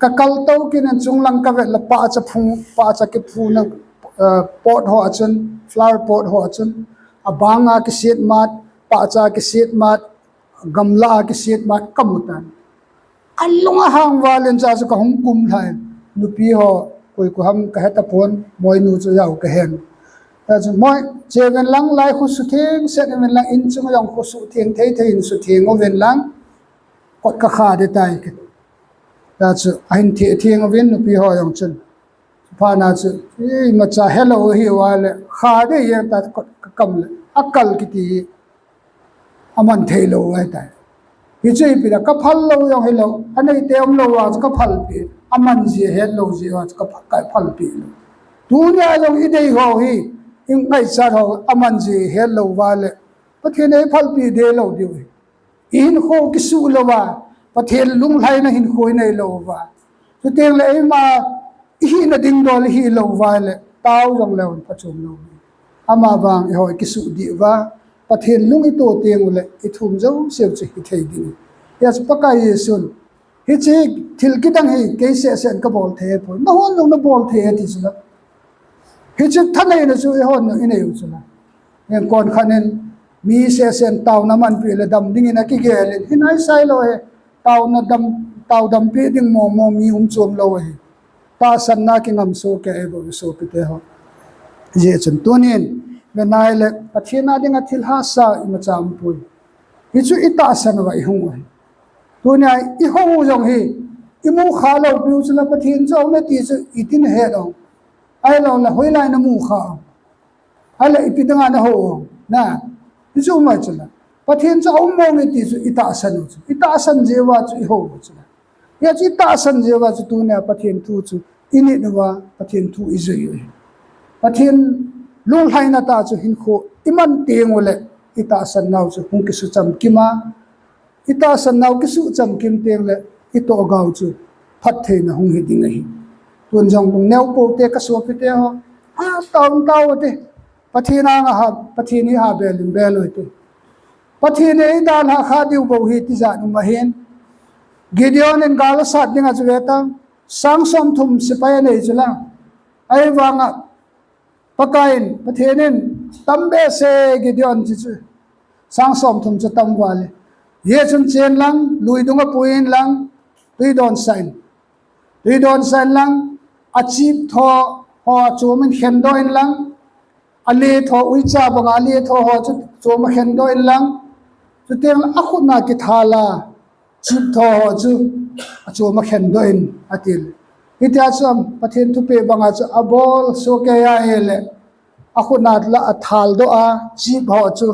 Kakal tou kit in chunglang kavet le pahcha phung, pahcha kiphuna, eh, pot ho a chun, flower pot ho a chun, abanga kiset mat, pahcha kiset mat, gamla a kiset mat kamu tan. Kalung ahang val in cha chu kahung kum lhai. Nupi ho, koi koi ham kahe tapon, moinu chu jao kahen. Cha chu moi, che ven lang lai khu sutheng set ven lang in chung jong khu sutheng thei thei in sutheng uvin lang. Kot kakha ding tai kit. Cha chu ahin thetheng uvin nupi ho jong chun. Phat na chu, imacha helou hi uva le, kha ding hi ta kot kakam le, akal kiti hi. Aman theilou ahitai. Hichu ipi da kaphal lou jong hilou, anei te umlou vang chu kaphalpi, aman jeh hetlou jeh vang chu kapha-, kaphalpi lou. Tunia jong idei ho hi, ingaichat ho, aman jeh hetlou uva le, Pathen in eiphalpi dehlou diu ahi. Ihinkho kisuh louva, Pathen lunglhaina hinkho inei louva. Chuteng le eima ihina ding dol ihi louva le, tao jong leu phachom lou. Amavang eiho ikisuh diu va, Pathen lung ito teng ule, ithum jouse chu hithei ding. Hia chu Pakai Jesun, hiche thil kidang hi kei sehseh in kabol thei poi. Nahon jong nabol thei ti chu la. Hiche thaneina chu eihon jong inei u chu la. Hinkho khat in mi sehseh in taona manpi le dam dingin akigel in, hinai sai lou hi. Taona dam, tao dampi ding mong mong mi um chom lou ahi. Tahsanna kingam soh kei eiho sopite ho. Hijeh chun tunin, venai le Pathen a dinga thil hahsa imacha umpoi. Hichu itahsan uva ihung u ahi. Tunia ihou u jong hi, imu kha lou piu chu la Pathen chu aume ti chu itin het u. Ahilou le hoilai namu kha u. Ahile ipi dinga nahou u. Na, hichu umai chu la. Pathen chu aum mong e ti chu itahsan u chu. Itahsan jeh uva chu ihou u chu la. Hia chu itahsan jeh uva chu tunia Pathen thu chu init uva Pathen thu ijui u ahi. Pathen lunglhaina tah chu hinkho iman teng ule itahsan nau chu hung kisucham kima, itahsan nau kisuh chamkim teng le itoh gau chu phattheina hung hi ding ahi. Tun jong lungneo pote kasopite ho, ha taun tau te. Pathen anga ha, Pathen hi ha bel in bel u hite. Pathen in eidan ha kha diu bou hi tijat um ahin. Gideon in gal asat ding a chu ve tang, sang somthum sepai anei chu la. Ahivanga Pakaiyin, Pathen in, tam behseh Gideon chi chu, sang somthum chu tam vale. Hijeh chun chen lang, lui dunga pui in lang, tui don sah in. Tui don sah in lang, achip tho ho achom in khen doh in lang, ale tho uicha banga ale tho ho chu chom a khen doh in lang, chuteng le akhut na kithal a chip tho ho chu achom a khen doh in atil. Hitia chu Pathen thupeh banga chu abol sohkei ahile, akhut na la athal doh a chip ho chu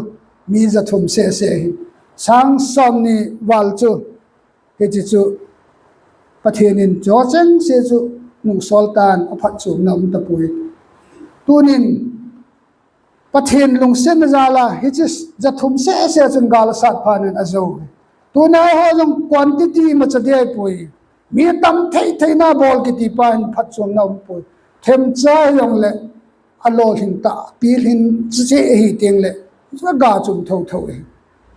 mi jathum seh seh hi. Sang somni val chu, hiche chu Pathen in chocheng se chu nungsol tan aphatchomna um tapoi. Tunin Pathen lungsetna jal a hiche jathum seh seh chun gal asat phat in ajou. Tuna ho jong quantity imacha dei poi. Mi tam thei thei na bol kiti pa in phatchomna um poi. Themcha jong le alolhin ta, pilhin che ahi teng le, ga chom tho tho e.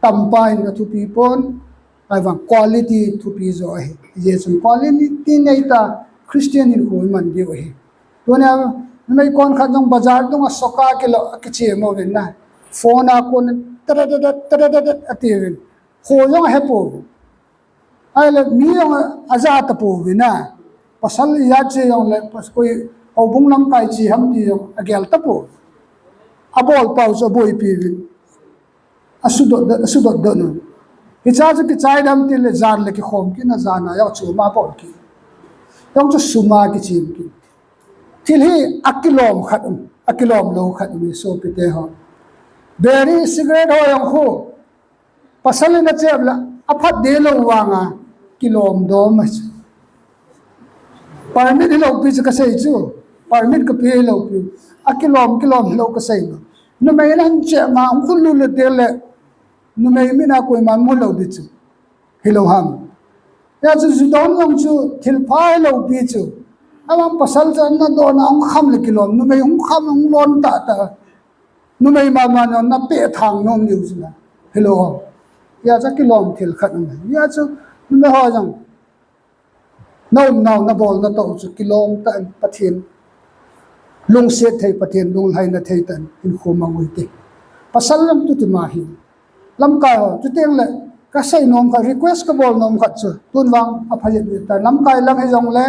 Tampa in athupi pon, ahivang quality thupi jo ahi. Hijeh chun quality nei ta, Christian hinkho iman diu ahi. Tuna numei kon khat jong bazar dunga soka kilo akichemo uvin na. Phone a kon tadadada, tadadada atiuvin. Kho jong ahepou. Ahile mi jong aja tapouvin na. Pasal ijat che jong le, pas koi houbung lamkai che ham ti jong agel tapou. Abol pau chu aboipi uvin. Asudot, asudot dot un. Hicha chu kichai dam tile jan le kikhom kit na, jan a jong chu ma bol kit. Jong chu sum a kichim kit. Thil hi akilom khat um, akilom lou khat um, sopite ho. Biri cigarette ho jong khu, pasal in achep le aphat deh lou vanga kilom dom a chu. Permit hilou pi chu kasei chu. Permit kape hilou pi. Akilom, kilom hilou kasei lou. Numei in ahin chep ma, hung khut lut le te le. Numei min a koiman mu lou di chu. Hilou ham. Hijeh chun ju don jong chu thil pha hilou pi chu. Amang pasal chu ana don a hung kham le kilom. Numei hung kham hung lon tah tah. Numei mama na, na peh thang nom diu chu la. Hilou ham. Hijeh chun kilom thil khat um. Hijeh chun numei ho jong na umnau, na bolna toh chu kilom tah in Pathen lungset thei, Pathen lunglhaina thei tah in hinkho mang u hite. Pasal lam tu tima hi. Lamkai ho, chuteng le kasei nom khat, request kabol nom khat chu, tun vang apha jep jep ta. Lamkai lang hijong le,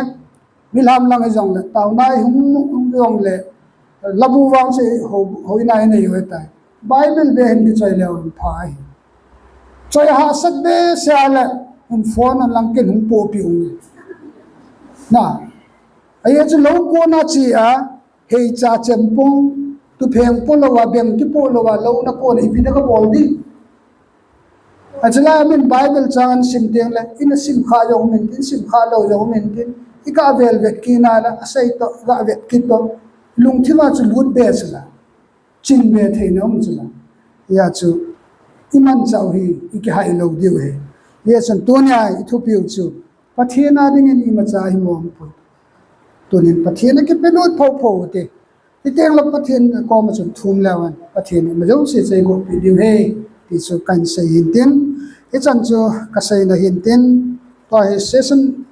milham lang hijong le, taona hung, hung jong le, labu vang chu ho, hoina inei u ahitai. Bible beh hin kichoi leu pha ahi. Choi hahsat behseh a le, hin phone a lang ken hung pohpeh u nge. Na, ajeh chu lou kona che a, heicha chem pong, tupheng po lou a, beng kipo lou a, lou na kona ipi na kabol ding. Achu lai a min Bible chang ahin sim teng le, ina sim kha jong um intin, sim kha lou jong um intin, iga vel vet kit na le, asei toh, ga vet kit toh, lungthim a chu lut be chu la. Chin be theina um chu la. Hijeh chun, imanchah u hi, ikihai lou diu ahi. Hijeh chun, tunia ithupiu chu, Pathen a dingin imacha himong poi. Tunin Pathen a kipelut pho pho u te. Hiteng le Pathen koma chun thum leu hen, Pathen in ima jouse chu eigohpeh diu ahi, ti chu kahin sei hin tin. Hichan chu kaseina hin tin. Tua hi session